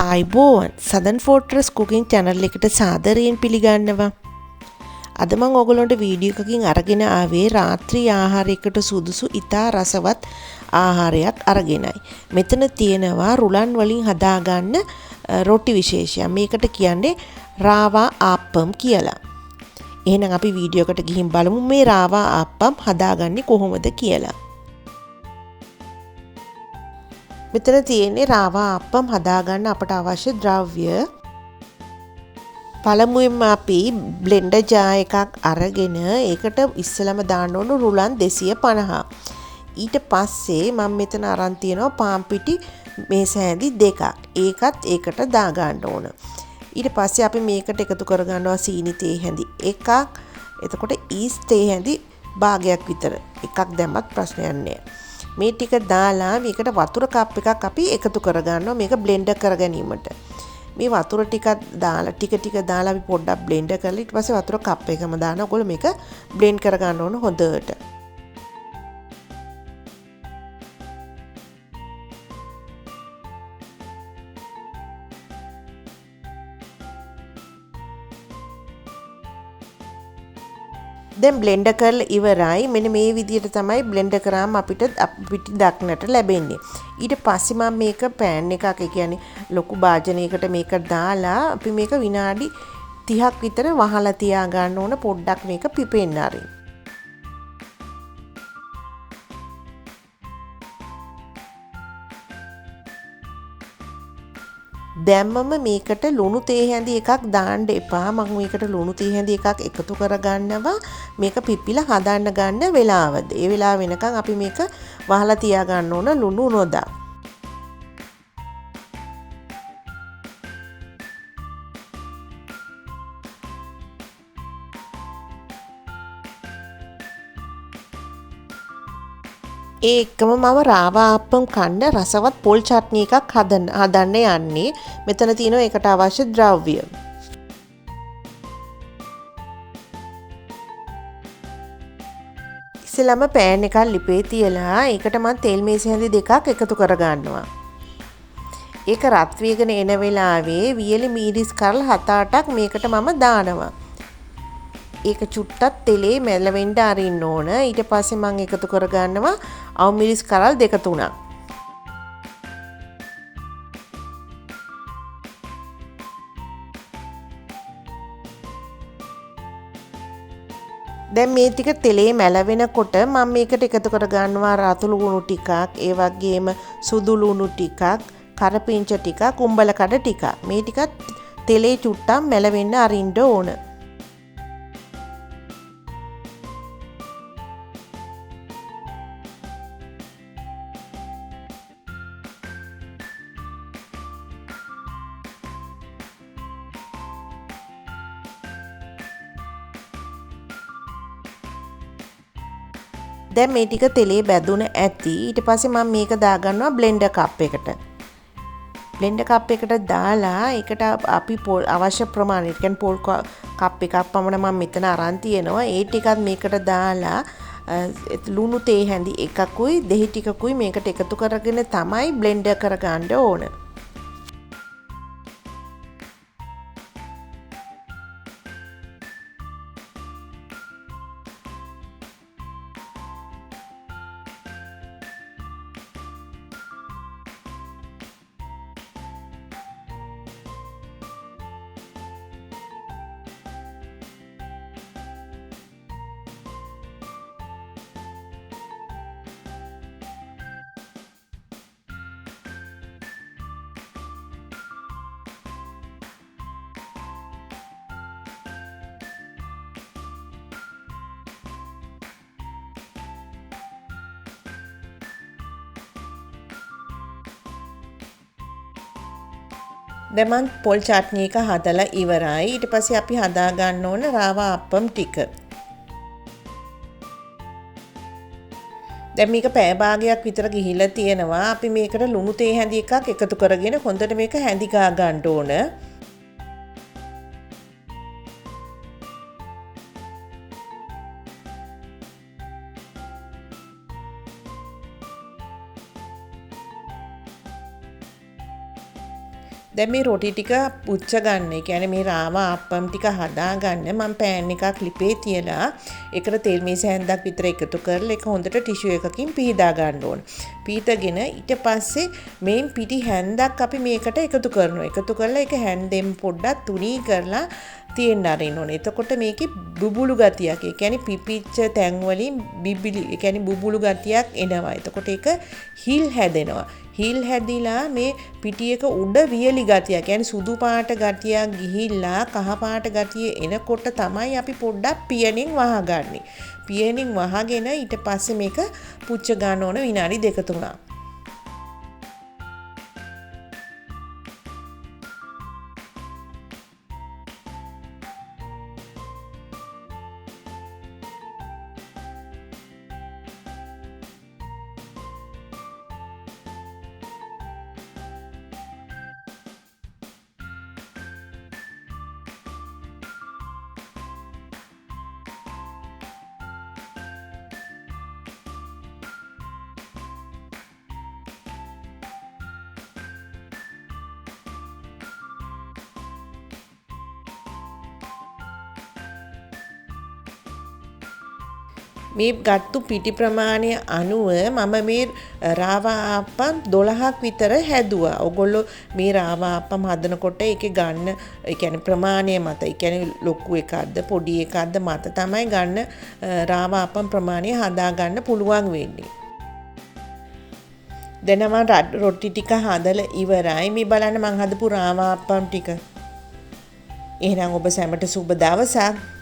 ආයුබෝවන් southern Fortress cooking channel එකට සාදරයෙන් පිළිගන්නවා. අද මම ඔයගොල්ලන්ට වීඩියෝ එකකින් අරගෙන ආවේ රාත්‍රී ආහාරයකට සුදුසු ඉතා රසවත් ආහාරයක් අරගෙනයි. මෙතන තියෙනවා රුලන් වලින් හදාගන්න රොටි විශේෂයක්. මේකට කියන්නේ රාවා ආප්පම් කියලා. එහෙනම් අපි වීඩියෝ එකට ගිහින් බලමු මේ රාවා ආප්පම් හදාගන්නේ කොහොමද කියලා. මෙතන තියෙන්නේ රාවා ආප්පම් හදාගන්න අපට අවශ්‍ය ද්‍රව්‍ය. පළමුවෙන්ම අපි බ්ලෙන්ඩර් ජාර් එකක් අරගෙන ඒකට ඉස්සෙල්ලම දාන්න ඕන රුලන් 250. ඊට පස්සේ මම මෙතන අරන් තියෙනවා පාන් පිටි මේස හැඳි දෙකක්. ඒකත් ඒකට දාගන්න ඕන. ඊට පස්සේ අපි මේකට එකතු කරගන්නවා සීනි තේ හැඳි එකක්. එතකොට ඊස් තේ හැඳි භාගයක් විතර. එකක් දැම්මත් ප්‍රශ්නයක් නෑ. මේ ටික දාලා මේකට වතුර කප් එකක් අපි එකතු කරගන්නවා මේක බ්ලෙන්ඩර් කර ගැනීමට. මේ වතුර ටිකක් දාලා ටික ටික දාලා අපි පොඩ්ඩක් බ්ලෙන්ඩර් කරලා ඊට පස්සේ වතුර කප් එකම දානවා. ඔයගොල්ලෝ මේක බ්ලෙන්ඩ් කරගන්න ඕන හොඳට. දැන් බ්ලෙන්ඩර් කරලා ඉවරයි. මෙන්න මේ විදියට තමයි බ්ලෙන්ඩර් කරාම අපිට පිටි දක්නට ලැබෙන්නේ. ඊට පස්සේ මම මේක පෑන් එකක්, ඒ කියන්නේ ලොකු භාජනයකට මේක දාලා අපි මේක විනාඩි 30ක් විතර වහලා තියා ගන්න ඕන පොඩ්ඩක් මේක පිපෙන්න අරින්. දැම්මම මේකට ලුණු තේ හැඳි එකක් දාන්න එපා. මම මේකට ලුණු තේ හැඳි එකක් එකතු කරගන්නවා මේක පිපිලා හදන්න ගන්න වෙලාවද. ඒ වෙලාව වෙනකන් අපි මේක වහලා තියා ගන්න ඕන ලුණු නොදා. ඒ එක්කම මම රාවා ආප්පම් කන්න රසවත් පොල් චට්නි එකක් හදන්න යන්නේ. මෙතන තියෙනවා ඒකට අවශ්‍ය ද්‍රව්‍ය. ඉස්සෙල්ලාම පෑන් එකක් ලිපේ තියලා ඒකට මම තෙල් මේස හැඳි දෙකක් එකතු කරගන්නවා. ඒක රත් වීගෙන එන වෙලාවේ වියලි මීරිස් කරල් 7-8ක් මේකට මම දානවා. ඒක චුට්ටක් තෙලේ මැලවෙන්න අරින්න ඕන. ඊට පස්සේ මං එකතු කරගන්නවා අවු මිරිස් කරල් දෙක තුනක්. දැන් මේ ටික තෙලේ මැලවෙනකොට මම මේකට එකතු කරගන්නවා රතු ලුණු ටිකක්, ඒ වගේම සුදු ලුණු ටිකක්, කරපිංච ටිකක්, කුඹල කඩ ටිකක්. මේ ටිකත් තෙලේ චුට්ටක් මැලවෙන්න අරින්න ඕන. දැන් මේ ටික තෙලේ බැදුන ඇති. ඊට පස්සේ මම මේක දාගන්නවා බ්ලෙන්ඩර් කප් එකට. බ්ලෙන්ඩර් කප් එකට දාලා ඒකට අපි පොල් අවශ්‍ය ප්‍රමාණය, ඒ කියන්නේ පොල් කප් එකක් පමණ මම මෙතන අරන් තියෙනවා. ඒ ටිකත් මේකට දාලා ලුණු තේ හැඳි එකකුයි දෙහි ටිකකුයි මේකට එකතු කරගෙන තමයි බ්ලෙන්ඩර් කරගන්න ඕන. දැන් මං පොල් චට්නි එක හදලා ඉවරයි. ඊට පස්සේ අපි හදා ගන්න ඕන රාවා ආප්පම් ටික. දැන් මේක පැය භාගයක් විතර ගිහිල්ලා තියෙනවා. අපි මේකට ලුණු තේ හැඳි එකක් එකතු කරගෙන හොඳට මේක හැඳි ගා ගන්න ඕන. දැන් මේ රොටි ටික පුච්ච ගන්න. ඒ කියන්නේ මේ රාවා ආප්පම් ටික හදා ගන්න මම පෑන් එකක් ලිපේ තියලා ඒකට තෙල් මේස හැන්දක් විතර එකතු කරලා ඒක හොඳට ටිෂු එකකින් පිහදා ගන්න ඕන. පීතගෙන ඊට පස්සේ මේන් පිටි හැන්දක් අපි මේකට එකතු කරනවා. එකතු කරලා ඒක හැන්දෙන් පොඩ්ඩක් තුනී කරලා තියෙන්න අරින්න ඕනේ. එතකොට මේකේ බුබුලු ගතියක්, ඒ කියන්නේ පිපිච්ච තැන් වලින් බිබිලි, ඒ කියන්නේ බුබුලු ගතියක් එනවා. එතකොට ඒක හිල් හැදෙනවා. හිල් හැදිලා මේ පිටි එක උඩ වියලි ගතියක්, කියන්නේ සුදු පාට ගතියක් ගිහිල්ලා කහ පාට ගතිය එනකොට තමයි අපි පොඩ්ඩක් පියනෙන් වහගන්නේ. පියනෙන් වහගෙන ඊට පස්සේ මේක පුච්ච ගන්න ඕන විනාඩි දෙක තුනක්. මේ ගත්තු පිටි ප්‍රමාණය අනුව මම මේ රාවා ආප්පම් 12ක් විතර හැදුවා. ඔයගොල්ලෝ මේ රාවා ආප්පම් හදනකොට ඒකේ ගන්න, ඒ කියන්නේ ප්‍රමාණය මත, ඒ කියන්නේ ලොකු එකක්ද පොඩි එකක්ද මත තමයි ගන්න රාවා ආප්පම් ප්‍රමාණය හදා ගන්න පුළුවන් වෙන්නේ. දැන් මම රොටි ටික හදලා ඉවරයි. මේ බලන්න මං හදපු රාවා ආප්පම් ටික. එහෙනම් ඔබ සැමට සුබ දවසක්.